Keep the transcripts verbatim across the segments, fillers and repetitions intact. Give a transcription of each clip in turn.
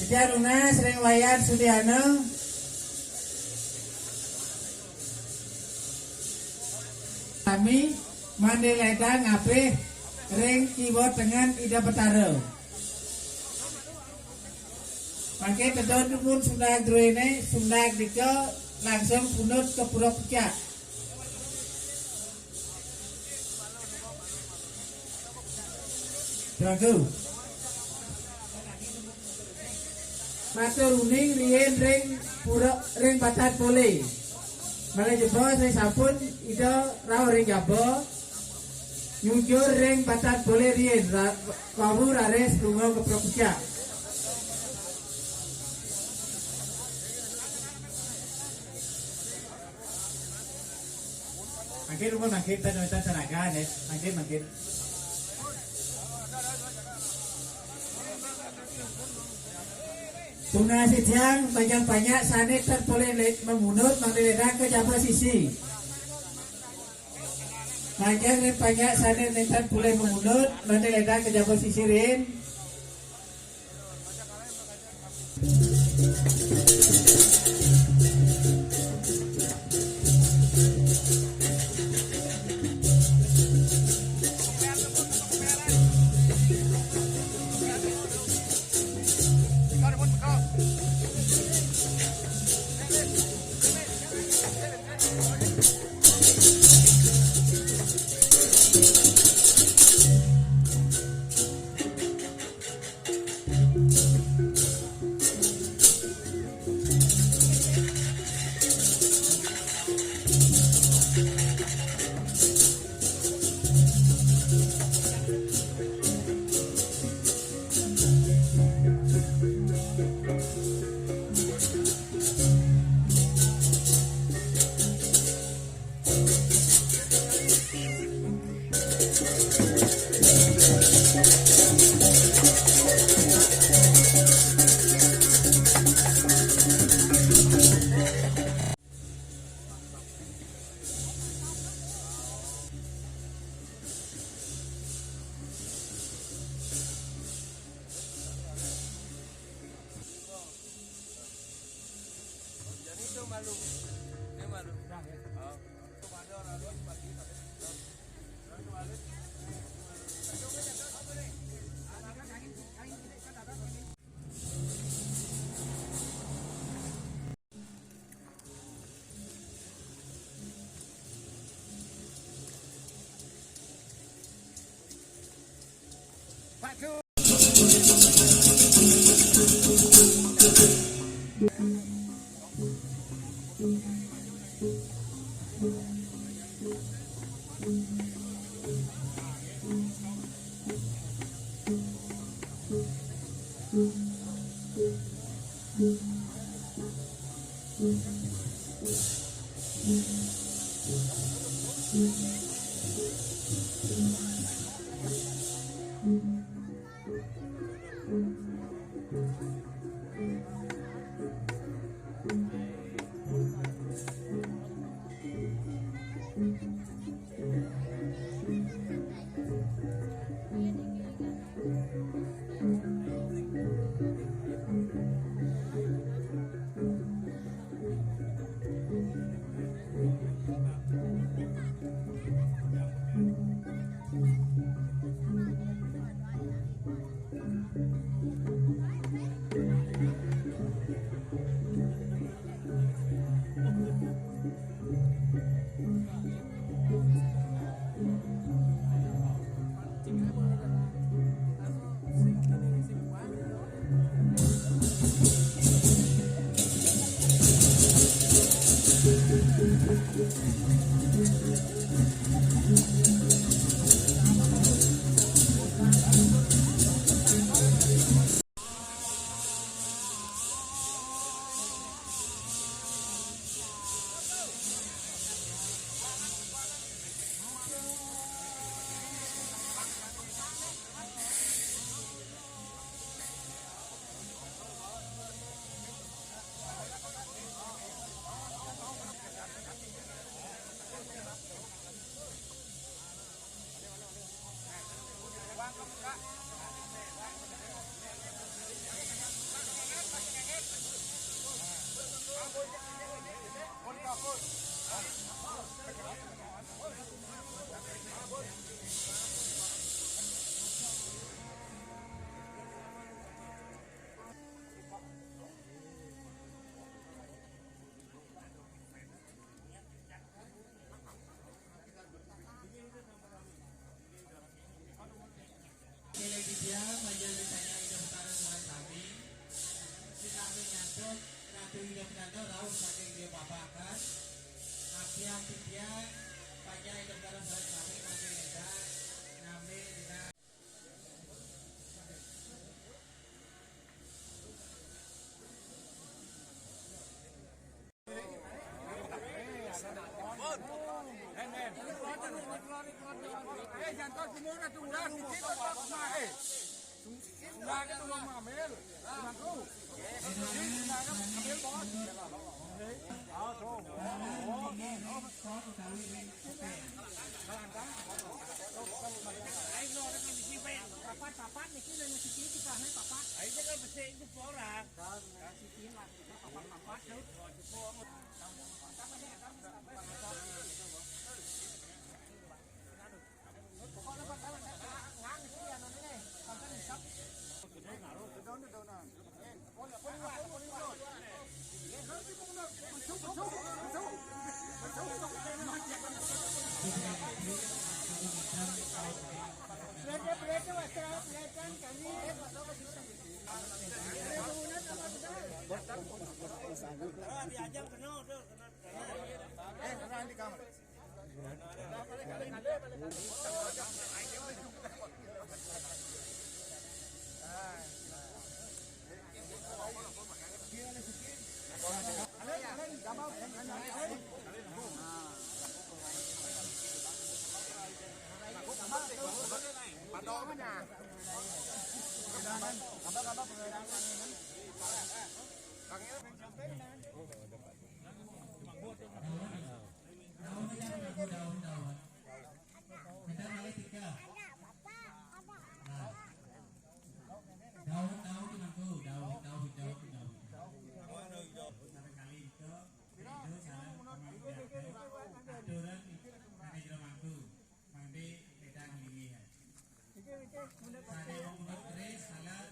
Setia nunas ring Wayan Sudiana. Sami mangda ledang ngabih ring kiwa tengen Ida Betara. Mangkin tedun pun sundag druene, sundag dika langsung punut ka Pura Pucak. Ragu. Matur uning riin ring pura, ring Batan Pole. Malih jebos ring sampun Ida rauh ring jaba. Nyujur ring Batan Pole riin, ra-, wau raris lunga ka Pura Pucak. Mangkin, mangkin, tan, tan, tan, aga, ne. Mangkin, mangkin. Tunas titiang, panjak-panjak sane tan polih le-, mamunut, mangda ledang ka jaba sisi. Panjak ring panjak sane nenten polih mamunut, mangda ledang ka jaba sisi riin. Sila Widya, panjang ditanya Ida Betara Tuhan sami. Sinami nyantuk Ratu Ida Betara rauh saking dia papakan. Apian titian, panjang Ida Betara Tuhan sami, panjang Ida, nami Ida. Papat, papat niki nang siki kita hai papat. Ayo jangan besik itu orang. Siki lah. Daun, daun, daun, daun, daun, daun, daun, daun. Barangkali itu, itu salah pemahaman. Aturan itu ada jero mangku. Mangke kita ngilingi ya. Sare wong menurut keris, salah.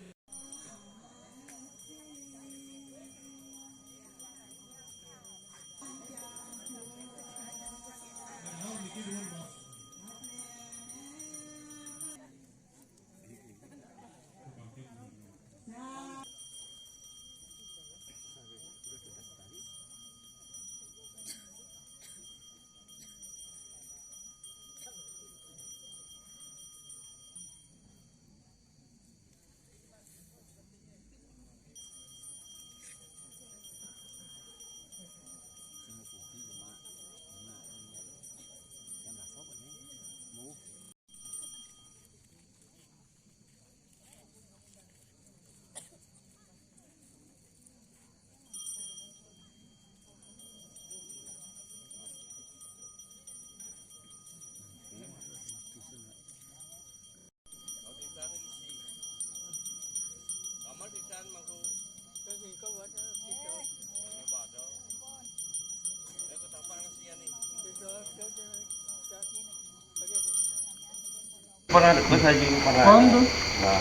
Pernah ada bos aja, pernah. Paham tuh? Nah.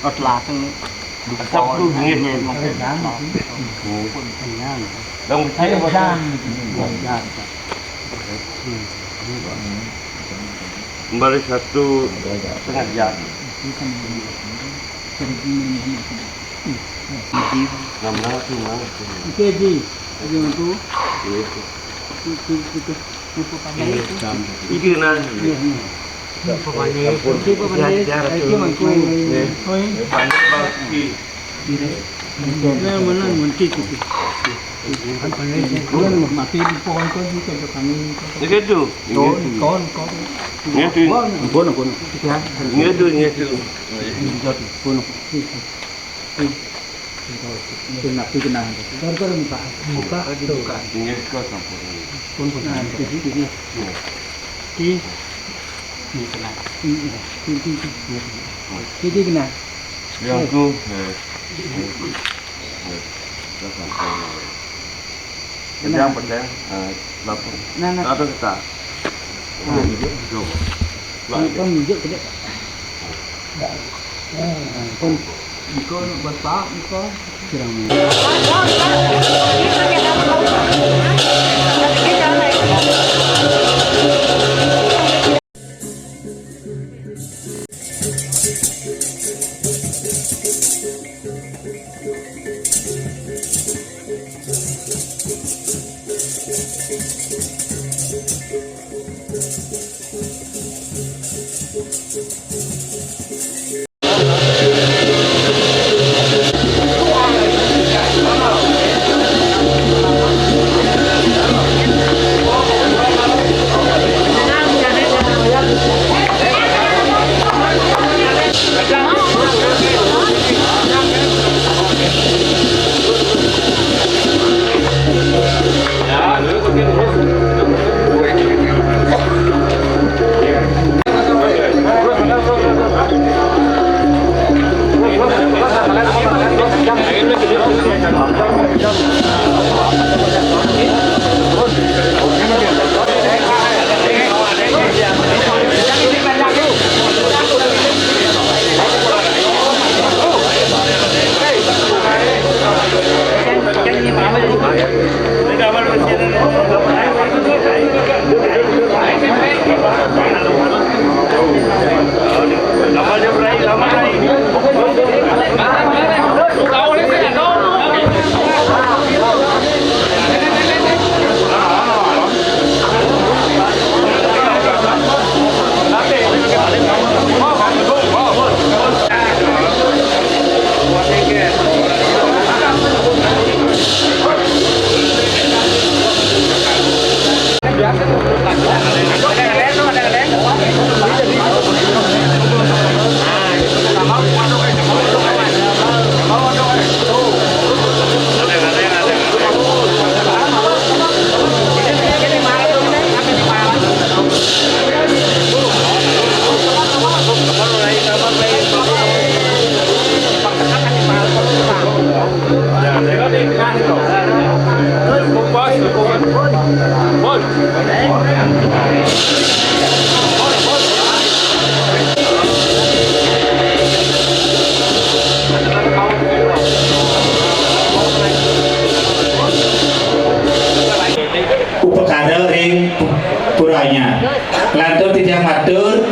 Pas langsung asap tuh, nggih, nggih. Dong, saya apa tuh? Kembali satu setengah jam. Enam belas, lima belas. Oke, Ji. Lagi mantu. Iya. Itu, itu, itu. Itu pamit. Iya, iya. Itu nah. Iya, iya. Itu pamit. Itu pamit. Itu mangku. Iya. Oi. Pamit, Pak. Iya. Nah, mana mantu itu? Bukan, mati di pohon kau di kau kami. Itu. Kon, kon, kon. Iya, itu. Kon, kon, kon. Iya, itu, iya, itu. Kon. Itu napi kenal. Buka, buka. Nyesko sampun. Pun pun. Nah, di sini, di sini. Di, di kenal. Di, di, di. Di, di kenal. Yang tu, eh, eh, eh, yang penting, eh, lapor. Nah, nah. Ada kita. Nah. Coba. Nah, pun. Iko nak buat tak, iko. Kurang. Upakara ring pu-, puranya. Lantur titiang matur,